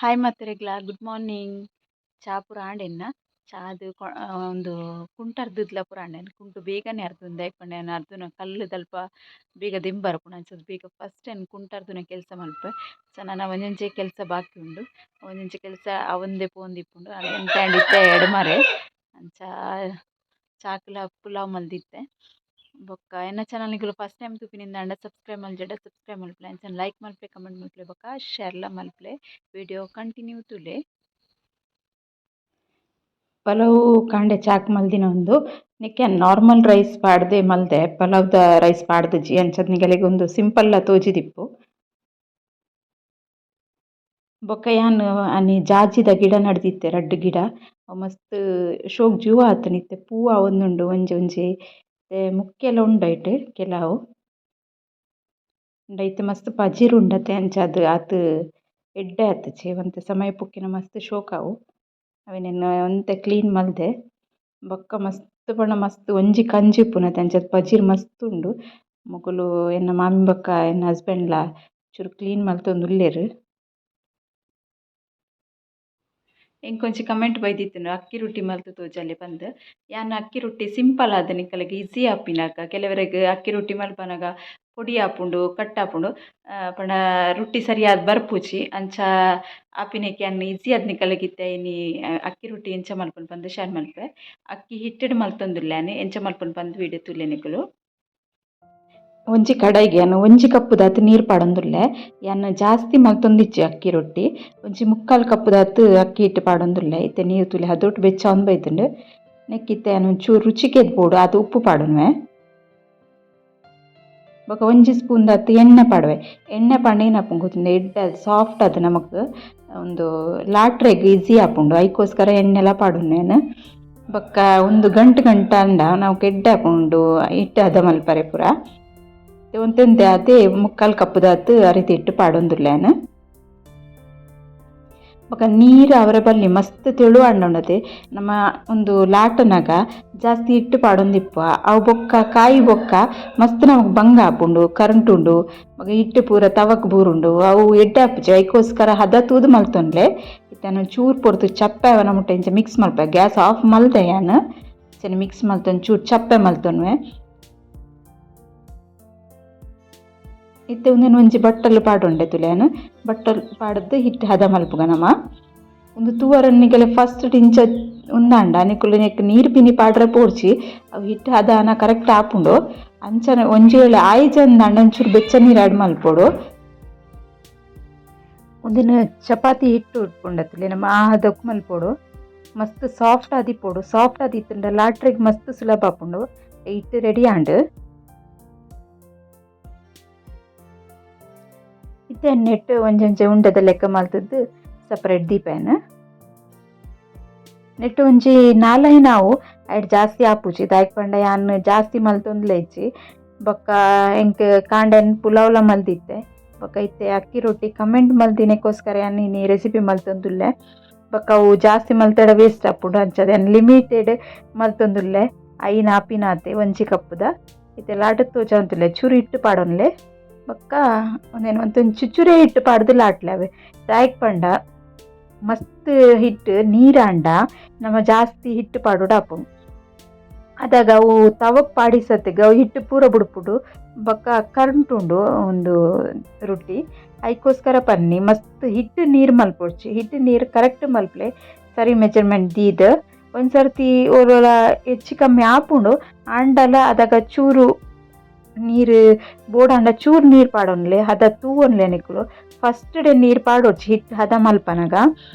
Hi ಮಾತೆರೆಗ್ಲ good morning. ಚಾ ಪೂರ ಆಂಡೆನ್ನ ಚಾದು ಒಂದು ಕುಂಟು ಅರ್ದುದ್ಲ ಪೂರ ಆಂಡೆನ್ ಕುಂಟು ಬೇಗನೆ ಅರ್ದುಂದು ದಾಯೆ ಪಂಡ ಯಾನ್ ಅರ್ದುನ ಕಲ್ಲ್ ದಲ್ಪ ಬೇಗ ದೆಂಬ್ ಬರ್ಪುಂಡು ಅಂಚಾದ್ ಬೇಗ ಫಸ್ಟ್ ಯಾನ್ ಕುಂಟು ಅರ್ದುನ ಕೆಲಸ ಮಲ್ಪುವೆ. ಸೊ ನನ ಒಂಜೊಂಜೆ ಕೆಲಸ ಬಾಕಿ ಉಂಡು, ಒಂಜೊಂಜೆ ಕೆಲಸ ಆವೊಂದೇ ಪೋವೊಂದಿಪ್ಪುಂಡು. ಎಂತೆ ಆಂಡ ಇತ್ತೆ ಎಡ್ಮರೆ ಅಂಚ ಚಾಕುಲ ಪುಲಾವ್ ಮಲ್ದಿತ್ತೆ. ಬೊಕ್ಕ ಎನ್ನ ಚಾನಲ್ ನಿಕುಲು ಫಸ್ಟ್ ಟೈಮ್ ತೂಪಿನಿಂದಾಂಡ ಸಬ್ಸ್ಕ್ರೈಬ್ ಮಲ್ಜಡ ಸಬ್ಸ್ಕ್ರೈಬ್ ಮಲ್ಪುಲೆ, ಅಂಚನೆ ಲೈಕ್ ಮಲ್ಪುಲೆ, ಕಮೆಂಟ್ ಮಲ್ಪುಲೆ, ಬೊಕ್ಕ ಶೇರ್ಲ ಮಲ್ಪುಲೆ. ವಿಡಿಯೋ ಕಂಟಿನ್ಯೂ ತೂಲೆ. ಪಲಾವು ಕಾಂಡೆ ಚಾಕ್ ಮಲ್ದಿನ ಉಂದು ನೆಕ್ಕೆ ನಾರ್ಮಲ್ ರೈಸ್ ಪಾಡ್ದೆ ಮಲ್ದೆ, ಪಲಾವ್ದ ರೈಸ್ ಪಾಡ್ದಿಜಿ. ಅಂಚಾದ್ ನಿಗಲೆಗ್ ಉಂದು ಸಿಂಪಲ್ ತೋಜಿದಿಪ್ಪು. ಬೊಕ್ಕ ಯಾನ್ ಆನಿ ಜಾಜಿದ ಗಿಡ ನಡ್ದಿತ್ತೆ, ರಡ್ಡ್ ಗಿಡ ಮಸ್ತ್ ಶೋಕ್ ಜೂವ ಆತುಂಡು. ಇತ್ತೆ ಪೂ ಆವೊಂದುಂಡು ಒಂಜಿ ಒಂಜಿ, ಮುಕ್ಕೆಲ ಉಂಡು ಐಟ್ ಕೆಲವು. ಉಂಡು ಇತ್ತೆ ಮಸ್ತ್ ಪಜಿರ್ ಉಂಡತೆ, ಅಂಚಾದ್ ಆತ್ ಎಡ್ಡೆ ಆತುಜಿ. ಒಂತೆ ಸಮಯ ಪೊಕ್ಕಿನ ಮಸ್ತ್ ಶೋಕ್ ಆವು. ಅವೆನೆನ್ ಒಂತೆ ಕ್ಲೀನ್ ಮಲ್ದೆ. ಬೊಕ್ಕ ಮಸ್ತ್ ಪಂಡ ಮಸ್ತ್ ಒಂಜಿ ಕಂಜಿ ಉಪ್ಪುನತೆ, ಅಂಚಾದ್ ಪಜಿರ್ ಮಸ್ತ್ ಉಂಡು. ಮೊಕುಲು ಎನ್ನ ಮಾಮಿ ಬೊಕ್ಕ ಎನ್ನ ಹಸ್ಬೆಂಡ್ಲ ಚೂರು ಕ್ಲೀನ್ ಮಲ್ತೊಂದುಲ್ಲೆರ್. ಎಂಕೊಂಚಿ ಕಮೆಂಟ್ ಬೈದಿತ್ತುಂಡು ಅಕ್ಕಿ ರೊಟ್ಟಿ ಮಲ್ತ್ ತೋಜಲೆ ಪಂದ್. ಯಾನ್ ಅಕ್ಕಿ ರೊಟ್ಟಿ ಸಿಂಪಲ್ ಆದ್ ನಿಕಲೆಗ್ ಈಸಿ ಆಪಿನಕ. ಕೆಲವರೆಗ್ ಅಕ್ಕಿ ರೊಟ್ಟಿ ಮಲ್ಪನಗ ಪೊಡಿ ಆಪುಂಡು, ಕಟ್ ಆಪುಂಡು, ಪಂಡ ರೊಟ್ಟಿ ಸರಿಯಾದ್ ಬರ್ಪುಜಿ. ಅಂಚ ಆಪಿನಕ್ಕೆ ಯಾನ್ ಈಸಿ ಆದ್ ನಿಕಲೆಗ್ ಇತ್ತೆ ಇನಿ ಅಕ್ಕಿ ರೊಟ್ಟಿ ಎಂಚ ಮಲ್ಪುನು ಪಂದ್ ಶೇರ್ ಮಲ್ಪೆ. ಅಕ್ಕಿ ಹಿಟ್ಟುಡು ಮಲ್ತೊಂದುಲ್ಲೆ ಯಾನ್, ಎಂಚ ಮಲ್ಪುನು ಪಂದ್ ವೀಡಿಯೋ ತೂಲೆ ನಿಕುಲು. ಒಂಜಿ ಕಡಾಯಿಗೆ ಯಾನ್ ಒಂಜಿ ಕಪ್ಪುದಾತ್ ನೀರು ಪಾಡೊಂದುಲ್ಲೆ. ಯಾನ್ ಜಾಸ್ತಿ ಮಲ್ತೊಂದಿಜ್ಜಿ ಅಕ್ಕಿ ರೊಟ್ಟಿ, ಒಂಜಿ ಮುಕ್ಕಾಲು ಕಪ್ಪುದಾತ್ ಅಕ್ಕಿ ಹಿಟ್ಟು ಪಾಡೊಂದುಲ್ಲೆ. ಇತ್ತೆ ನೀರು ತೂಲೆ ಹದೊಟ್ಟು ಬೆಚ್ಚ ಆವೊಂದು ಬೈದುಂಡು. ನೆಕ್ಕ್ ಇತ್ತೆ ಯಾನ್ ಒಂಚೂರು ರುಚಿಗೆದ್ ಬೋಡು ಆತ್ ಉಪ್ಪು ಪಾಡೊನುವೆ. ಬೊಕ ಒಂಜಿ ಸ್ಪೂನ್ ದಾತ್ ಎಣ್ಣೆ ಪಾಡುವೆ. ಎಣ್ಣೆ ಪಾಡ್ಂಡ ಏನಾಪುಂಡು ಗೊತ್ತುಂಡ, ಎಡ್ಡೆ ಸಾಫ್ಟ್ ಆದ್ ನಮಕ್ ಉಂದು ಲಾಟ್ರೆಗ್ ಈಸಿ ಆಪುಂಡು. ಐಕೋಸ್ಕರ ಎಣ್ಣೆಲ ಪಾಡುನು ಯಾನ್. ಬೊಕ್ಕ ಉಂದು ಗಂಟು ಗಂಟು ಆಂಡ ನಮಕ್ ಎಡ್ಡೆ ಆಪುಂಡು ಹಿಟ್ಟು ಹದ ಮಲ್ಪರೆ ಪೂರ. ಒಂತೆ ಒಂತೆ ಆತೆ ಮುಕ್ಕಾಲು ಕಪ್ಪುದಾತ್ ಅರಿತ ಹಿಟ್ಟು ಪಾಡೊಂದುಲ್ಲೆ ಯಾನ್. ಬೊಕ ನೀರು ಅವರೆ ಬಲ್ಲಿ ಮಸ್ತ್ ತೆಳು ಆಂಡ ನಮ್ಮ ಉಂದು ಲಾಟುನಗ ಜಾಸ್ತಿ ಹಿಟ್ಟು ಪಾಡೊಂದಿಪ್ಪುವ. ಅವು ಬೊಕ್ಕ ಕಾಯಿ ಬೊಕ್ಕ ಮಸ್ತ್ ನಮಕ್ ಬಂಗ ಆಪುಂಡು, ಕರಂಟುಂಡು, ಬೊಕ ಹಿಟ್ಟು ಪೂರ ತವಕ್ ಬೂರುಂಡು, ಅವು ಎಡ್ಡೆ ಆಪುಜಿ. ಐಕೋಸ್ಕರ ಹದ ತೂದು ಮಲ್ತೊನ್ಲೆ. ಇತ್ತೆ ಯಾನ್ ಚೂರು ಪೊರ್ತು ಚಪ್ಪೆ ಆವನ ಮುಟ್ಟ ಇಂಚ ಮಿಕ್ಸ್ ಮಲ್ಪೆ. ಗ್ಯಾಸ್ ಆಫ್ ಮಲ್ತೆ ಯಾನ್, ಅಂಚನೆ ಮಿಕ್ಸ್ ಮಲ್ತೊಂದು ಚೂರು ಚಪ್ಪೆ ಮಲ್ತೊನ್ವೆ. ಇತ್ತೆ ಉಂದೆನ್ ಒಂಜಿ ಬಟ್ಟಲು ಪಾಡೊಂಡೆ ತೂಲೆ ಯಾನ್. ಬಟ್ಟಲು ಪಾಡ್ದ್ ಹಿಟ್ಟು ಹದ ಮಲ್ಪುಗ ನಮ. ಉಂದು ತೂವರೆ ನಿಕಲೆ ಫಸ್ಟ್ ಇಂಚ ಉಂದಾಂಡ ನಿಕುಲು ನೆಕ್ಕ್ ನೀರು ಪಿನಿ ಪಾಡ್ರೆ ಪೋಡ್ಚಿ, ಅವು ಹಿಟ್ಟು ಹದ ಆನ ಕರೆಕ್ಟ್ ಆಪುಂಡು. ಅಂಚನೆ ಒಂಜಿ ವೇಳೆ ಆಯಿಜಂದಾಂಡ ಒಂಚೂರು ಬೆಚ್ಚ ನೀರು ಆ್ಯಡ್ ಮಲ್ಪೊಡು. ಉಂದೆನ್ ಚಪಾತಿ ಹಿಟ್ಟು ಉಪ್ಪುಂಡತ್ತಲೆ ನಮ ಆ ಹದಕ್ಕು ಮಲ್ಪೊಡು. ಮಸ್ತ್ ಸಾಫ್ಟ್ ಆದಿಪ್ಪೊಡು. ಸಾಫ್ಟ್ ಆದಿತ್ತುಂಡ ಲಾಟ್ರೆಗ್ ಮಸ್ತ್ ಸುಲಭ ಆಪುಂಡು. ಹಿಟ್ಟು ರೆಡಿ ಆಂಡ್. ಇತ್ತೆ ನೆಟ್ ಒಂಜೊಂಜೆ ಉಂಡೆದ ಲೆಕ್ಕ ಮಲ್ತುದು ಸಪರೇಟ್ ದೀಪೇನ್. ನೆಟ್ ಒಂಜಿ ನಾಲೈನ್ ಆವು, ಐಟ್ ಜಾಸ್ತಿ ಆಪುಜಿ. ದಾಯೆಗ್ ಪಂಡ ಯಾನ್ ಜಾಸ್ತಿ ಮಲ್ತೊಂದುಲ ಇಜ್ಜಿ. ಬೊಕ್ಕ ಎಂಕ್ ಕಾಂಡೆನ್ ಪುಲಾವ್ಲ ಮಲ್ದಿತ್ತೆ. ಬೊಕ್ಕ ಇತ್ತೆ ಅಕ್ಕಿ ರೊಟ್ಟಿ ಕಮೆಂಟ್ ಮಲ್ದಿನೆಕ್ಕೋಸ್ಕರ ಯಾನ್ ಇನಿ ರೆಸಿಪಿ ಮಲ್ತೊಂದುಲ್ಲೆ. ಬೊಕ್ಕ ಅವು ಜಾಸ್ತಿ ಮಲ್ತಡ ವೇಸ್ಟ್ ಆಪುಂಡು, ಅಂಚಾದ್ ಯಾನ್ ಲಿಮಿಟೆಡ್ ಮಲ್ತೊಂದುಲ್ಲೆ. ಐನ್ ಆಪಿನಾತೆ ಒಂಜಿ ಕಪ್ಪುದ. ಇತ್ತೆ ಲಾಟು ತೋಜಾವೊಂದುಲ್ಲೆ, ಚೂರು ಹಿಟ್ಟು ಪಾಡೊನ್ಲೆ. ಬೊಕ್ಕ ಉಂದೆನ್ ಒಂತೆ ಚುಚ್ಚುರೇ ಹಿಟ್ಟು ಪಾಡ್ದ್ ಲಾಟ್ಲೆ ಅವೆ. ದಾಯೆಗ್ ಪಂಡ ಮಸ್ತ್ ಹಿಟ್ಟು ನೀರಾಂಡ ನಮ ಜಾಸ್ತಿ ಹಿಟ್ಟು ಪಾಡೊಡು ಆಪುಂಡು. ಅದಾಗ ಅವು ತವಕ್ ಪಾಡಿಸತ್ತೆಗ್ ಅವು ಹಿಟ್ಟು ಪೂರ ಬುಡ್ಪುಂಡು, ಬೊಕ್ಕ ಕರ್ಂಟುಂಡು ಉಂದು ರೊಟ್ಟಿ. ಐಕೋಸ್ಕರ ಪನ್ನಿ ಮಸ್ತ್ ಹಿಟ್ಟು ನೀರು ಮಲ್ಪೊಡ್ಚಿ, ಹಿಟ್ಟು ನೀರು ಕರೆಕ್ಟ್ ಮಲ್ಪುಲೆ. ಸರಿ ಮೆಜರ್ಮೆಂಟ್ ದೀದ್ ಒಂಜಿ ಸರ್ತಿ ಒಲೊಲ ಹೆಚ್ಚು ಕಮ್ಮಿ ಆಪುಂಡು, ಆಂಡಲ ಅದಗ ಚೂರು ನೀರು ಬೋಡಾಂಡ ಚೂರು ನೀರು ಪಾಡೊನ್ಲೆ, ಹದ ತೂವೊನ್ಲೆ ನಿಕುಲು. ಫಸ್ಟ್ ಡೇ ನೀರು ಪಾಡೊಡ್ಚಿ ಹಿಟ್ಟು ಹದ ಮಲ್ಪನಗ.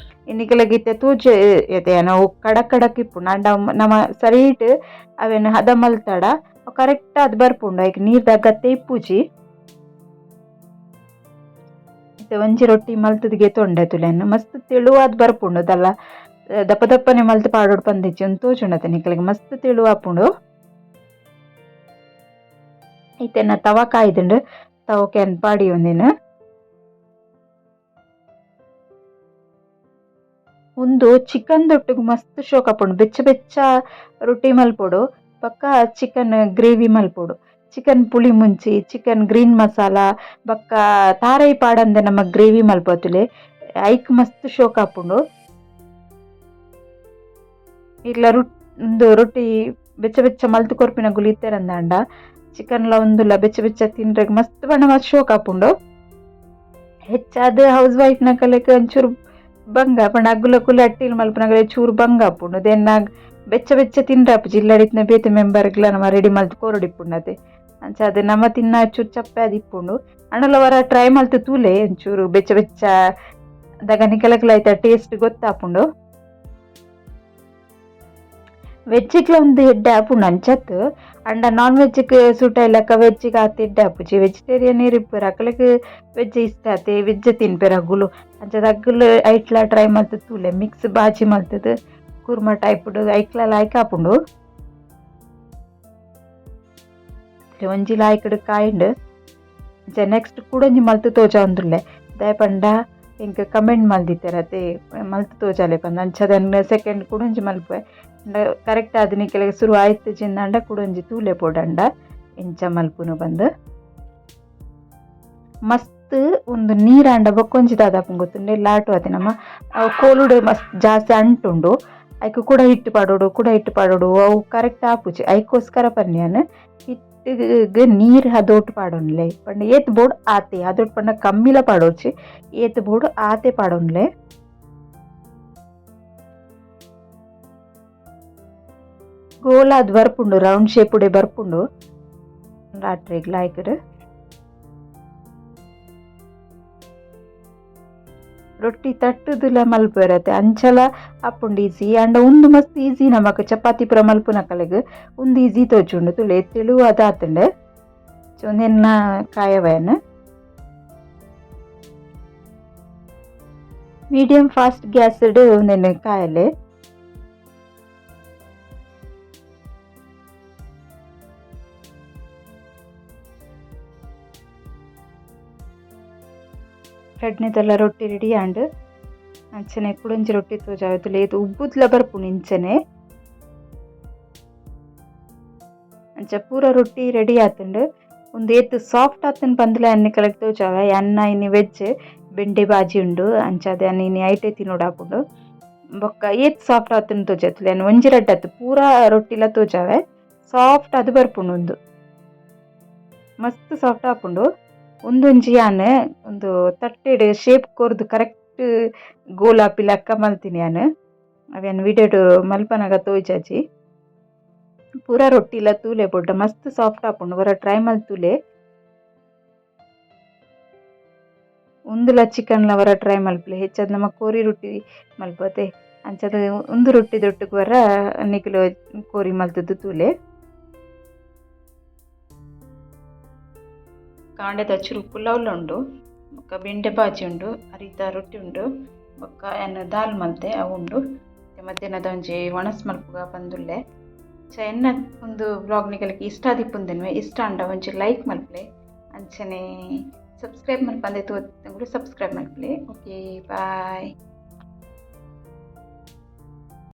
ನಿಕಲೆಗ್ ಇತ್ತೆ ತೂಜೆ ಅವು ಕಡಕ್ ಕಡಕ್ ಇಪ್ಪುಂಡು, ಆಂಡ ನಮ ಸರಿಟ್ ಅವೆನ್ ಹದ ಮಲ್ತಡ ಕರೆಕ್ಟ್ ಆದ್ ಬರ್ಪುಂಡು, ಐಕ್ ನೀರ್ದ ಅಗತ್ಯ ಇಪ್ಪುಜಿ. ಇತ್ತೆ ಒಂಜಿ ರೊಟ್ಟಿ ಮಲ್ತುದು ಗೆತೊಂಡೆ ತೂಲೆ, ಮಸ್ತ್ ತೆಳುವಾದ್ ಬರ್ಪುಂಡು. ದಾಲ ದಪ್ಪ ದಪ್ಪನೆ ಮಲ್ತ್ ಪಾಡೊಡು ಪಂದಿಜ್ಜಿ, ಉಂದು ತೋಜುಂಡತೆ ನಿಕಲೆಗ್ ಮಸ್ತ್ ತೆಳುವಾಪುಂಡು. ಇತ್ತೆ ಎನ್ನ ತವ ಕಾಯ್ದುಂಡು, ತವಕ್ ಯಾನ್ ಪಾಡಿ ಉಂದೆನ್. ಉಂದು ಚಿಕನ್ ದೊಟ್ಟುಗು ಮಸ್ತ್ ಶೋಕ್ ಆಪುಂಡು. ಬೆಚ್ಚ ಬೆಚ್ಚ ರೊಟ್ಟಿ ಮಲ್ಪೊಡು, ಬೊಕ್ಕ ಚಿಕನ್ ಗ್ರೇವಿ ಮಲ್ಪೊಡು. ಚಿಕನ್ ಪುಳಿ ಮುಂಚಿ, ಚಿಕನ್ ಗ್ರೀನ್ ಮಸಾಲ, ಬೊಕ್ಕ ತಾರೈ ಪಾಡಂದೆ ನಮ ಗ್ರೇವಿ ಮಲ್ಪೊತುಲೆ. ಐಕ್ ಮಸ್ತ್ ಶೋಕ್ ಆಪುಂಡು. ಇರ್ಲ ಉಂದು ರೊಟ್ಟಿ ಬೆಚ್ಚ ಬೆಚ್ಚ ಮಲ್ತ್ ಕೊರ್ಪಿನಗುಲು ಇತ್ತೆರಂದಾಂಡ ಚಿಕನ್ ಲ ಉಂದುಲ ಬೆಚ್ಚ ಬೆಚ್ಚ ತಿನ್ರೆಗ್ ಮಸ್ತ್ ಪಂಡ ಮಸ್ತ್ ಶೋಕ್ ಆಪುಂಡು. ಹೆಚ್ಚಾದ್ ಹೌಸ್ ವೈಫ್ ನಕಲೆಗ್ ಒಂಚೂರು ಬಂಗ ಪಂಡ ಅಗ್ಗುಲಕುಲು ಅಟ್ಟಿಲ್ ಮಲ್ಪುನಗಲೆ ಚೂರು ಬಂಗ ಆಪುಂಡು. ದೆನ್ನ ಬೆಚ್ಚ ಬೆಚ್ಚ ತಿನ್ರೆ ಆಪುಜಿ ಇಲ್ಲಡಿತ್ತಿನ ಬೇತೆ ಮೆಂಬರ್ಗ್ಲ ನಮ ರೆಡಿ ಮಲ್ತ್ ಕೊರೊಡಿಪ್ಪುಂಡು ಅಂಚ ಅದು ನಮ ತಿನ್ನ ಚೂರು ಚಪ್ಪೆ ಆದಿಪ್ಪುಂಡು. ಅಂಡಲ ವರ ಟ್ರೈ ಮಲ್ತ್ ತೂಲೆ ಒಂಚೂರು ಬೆಚ್ಚ ಬೆಚ್ಚ ದಾಗ ನಿಕಲಕುಲ ಐತ ಟೇಸ್ಟ್ ಗೊತ್ತಾಪುಂಡು. ವೆಜ್ಜಿಗ್ಲ ಒಂದು ಎಡ್ಡೆ ಆಪುಂಡು ಅಂಚತ್ ಅಂಡ ನಾನ್ ವೆಜ್ಗೆ ಸೂಟ್ ಆಯ್ಲಕ್ಕ ವೆಜ್ಜಿಗೆ ಆತ್ ಎಡ್ಡೆ ಆಪುಜಿ. ವೆಜಿಟೇರಿಯನ್ ಇಪ್ಪುರು ಅಕಲೆಗ್ ವೆಜ್ ಇಷ್ಟ ಆತೆ ವೆಜ್ ತಿನ್ಪೆರ್ ಅಗುಲು. ಅಂಚದ ಅಗುಲು ಐಟ್ಲ ಟ್ರೈ ಮಲ್ತ್ ತೂಲೆ ಮಿಕ್ಸ್ ಬಾಜಿ ಮಲ್ತದು ಕುರ್ಮಾ ಟೈಪ್ ಐಕ್ಲ ಲಾಯ್ಕ್ ಆಪುಂಡು. ಒಂಜಿ ಲಾಯ್ಕಡ್ ಕಾಯಿಂಡ್ ಅಂಚ ನೆಕ್ಸ್ಟ್ ಕುಡೊಂಜಿ ಮಲ್ತ್ ತೋಜಾವೊಂದುಲ್ಲೆ ದಾಯೆ ಪಂಡ ಎಂಕ್ ಕಮೆಂಟ್ ಮಲ್ದಿತ್ತೆರ್ ಅತೆ ಮಲ್ತ್ ತೋಜಾಲೆ ಪಂದ್ ಅಂಚ ಸೆಕೆಂಡ್ ಕುಡೊಂಜಿ ಮಲ್ಪುವೆ. ಕರೆಕ್ಟ್ ಆದ್ ನಿಕಲೆಗ್ ಸುರು ಆಯ್ತುಜಿಂದಾಂಡ ಕುಡೊಂಜಿ ತೂಲೆ ಪೋಡಂಡ ಎಂಚ ಮಲ್ಪುನು ಪಂದ್. ಮಸ್ತ್ ಉಂದು ನೀರಾಂಡ ಬೊಕ್ಕೊಂಜಿ ದಾದ ಗೊತ್ತುಂಡೆ ಲಾಟು ಆತೆ ನಮ್ಮ ಅವು ಕೋಲುಡು ಮಸ್ತ್ ಜಾಸ್ತಿ ಅಂಟುಂಡು. ಐಕ್ ಕುಡ ಹಿಟ್ಟು ಪಾಡೊಡು ಕುಡ ಹಿಟ್ಟು ಪಾಡೊಡು ಅವು ಕರೆಕ್ಟ್ ಆಪುಜಿ. ಐಕೋಸ್ಕರ ಪನ್ಯಾನ್ ಹಿಟ್ಟುಗ್ ನೀರು ಹದೋಟು ಪಾಡೊನ್ಲೆ ಪಂಡ ಏತ್ ಬೋಡು ಆತೆ ಹದೋಟು ಪಂಡ ಕಮ್ಮಿಲ ಪಾಡೊಡ್ಚಿ ಏತ್ ಬೋಡು ಆತೆ ಪಾಡೊನ್ಲೆ. ಗೋಲಾದ್ ಬರ್ಪುಂಡು ರೌಂಡ್ ಶೇಪುಡೆ ಬರ್ಪುಂಡು ರಾತ್ರೆಗ್ ಲಾಯ್ಕಡ್. ರೊಟ್ಟಿ ತಟ್ಟುದುಲ ಮಲ್ಪುವೆರ್ ಅಂಚಲ ಆಪುಂಡು ಈಸಿ. ಆಂಡ ಉಂದು ಮಸ್ತ್ ಈಸಿ ನಮಕ್ ಚಪಾತಿ ಪೂರ ಮಲ್ಪುನಕಲೆಗ್ ಉಂದು ಈಸಿ ತೋಜುಂಡು ತೂಲೆ ತೆಳು ಅದಾತುಂಡು. ಉಂದೆನ್ನ ಕಾಯವನ್ medium fast gas ಉಂದೆನ್ ಕಾಯಲೆ. ರಡ್ನೆದೆಲ್ಲ ರೊಟ್ಟಿ ರೆಡಿ ಆಂಡ್. ಅಂಚನೆ ಕುಡೊಂಜಿ ರೊಟ್ಟಿ ತೋಜಾವೆ ಏತ್ ಉಬ್ಬುದ್ಲ ಬರ್ಪುಂಡು ಇಂಚನೆ. ಅಂಚ ಪೂರ ರೊಟ್ಟಿ ರೆಡಿ ಆತುಂಡು. ಉಂದು ಏತ್ ಸಾಫ್ಟ್ ಆತುಂಡು ಪಂದ್ಲ ನಿಕಲೆಗ್ ತೋಜಾವೆ. ಅನ್ನ ಇನಿ ವೆಜ್ ಬೆಂಡೆ ಬಾಜಿ ಉಂಡು ಅಂಚಾದ್ ಯಾನ್ ಇನಿ ಐಟೆ ತಿನೊಡಾಪುಂಡು. ಬೊಕ್ಕ ಏತ್ ಸಾಫ್ಟ್ ಆತುಂಡು ತೋಜಾವೆ ಯಾನ್ ಒಂಜಿ ರಡ್ಡ್ ಅತ್ತ್ ಪೂರ ರೊಟ್ಟಿಲ ತೋಜಾವೆ. ಸಾಫ್ಟ್ ಆದ್ ಬರ್ಪುಂಡು ಉಂದು ಮಸ್ತ್ ಸಾಫ್ಟ್ ಆಪುಂಡು. ಉಂದೊಂಜಿ ಯಾನ್ ಉಂದು ತಟ್ಟೆಡ್ ಶೇಪ್ ಕೊರ್ದು ಕರೆಕ್ಟ್ ಗೋಲ್ ಆಪಿಲಕ್ಕ ಮಲ್ತಿನಿ ಯಾನ್. ಅವೆನ್ ವಿಡಿಯೋಡ್ ಮಲ್ಪನಗ ತೋಜಾಜಿ. ಪೂರ ರೊಟ್ಟಿಲ ತೂಲೆ ಬೊಡ್ಡ ಮಸ್ತ್ ಸಾಫ್ಟ್ ಆಪುಂಡು ಒರ ಟ್ರೈ ಮಲ್ತುಲೆ. ಉಂದುಲ ಚಿಕನ್ಲ ಒರ ಟ್ರೈ ಮಲ್ಪುಲೆ ಹೆಚ್ಚಾದ್ ನಮ ಕೋರಿ ರೊಟ್ಟಿ ಮಲ್ಪತೆ ಅಂಚಾದ್ ಉಂದು ರೊಟ್ಟಿ ದೊಟ್ಟುಗು ಒರ ನಿಕುಲು ಕೋರಿ ಮಲ್ತುದು ತೂಲೆ. ಕಾಂಡೆದ ಚೂರು ಪುಲಾವ್ಲ ಉಂಡು ಬೊಕ್ಕ ಬೆಂಡೆ ಬಾಜಿ ಉಂಡು ಅರಿತ ರೊಟ್ಟಿ ಉಂಡು ಬೊಕ್ಕ ಯಾನ್ ದಾಲ್ ಮಲ್ತೆ ಅವು ಉಂಡು. ಮಧ್ಯಾಹ್ನದ ಒಂಜಿ ಒಣಸ್ ಮಲ್ಪುಗ ಪಂದುಲ್ಲೆ. ಸೊ ಎನ್ನ ಉಂದು ವ್ಲಾಗ್ ನಿಕಲೆಗ್ ಇಷ್ಟ ಆದಿಪ್ಪುಂದೆನ್ವೆ ಇಷ್ಟ ಆಂಡ ಒಂಜಿ ಲೈಕ್ ಮಲ್ಪುಲೆ ಅಂಚನೆ ಸಬ್ಸ್ಕ್ರೈಬ್ ಮಲ್ಪಂದೆ ತೂವೊಂದು ಸಬ್ಸ್ಕ್ರೈಬ್ ಮಲ್ಪುಲೆ. Okay bye.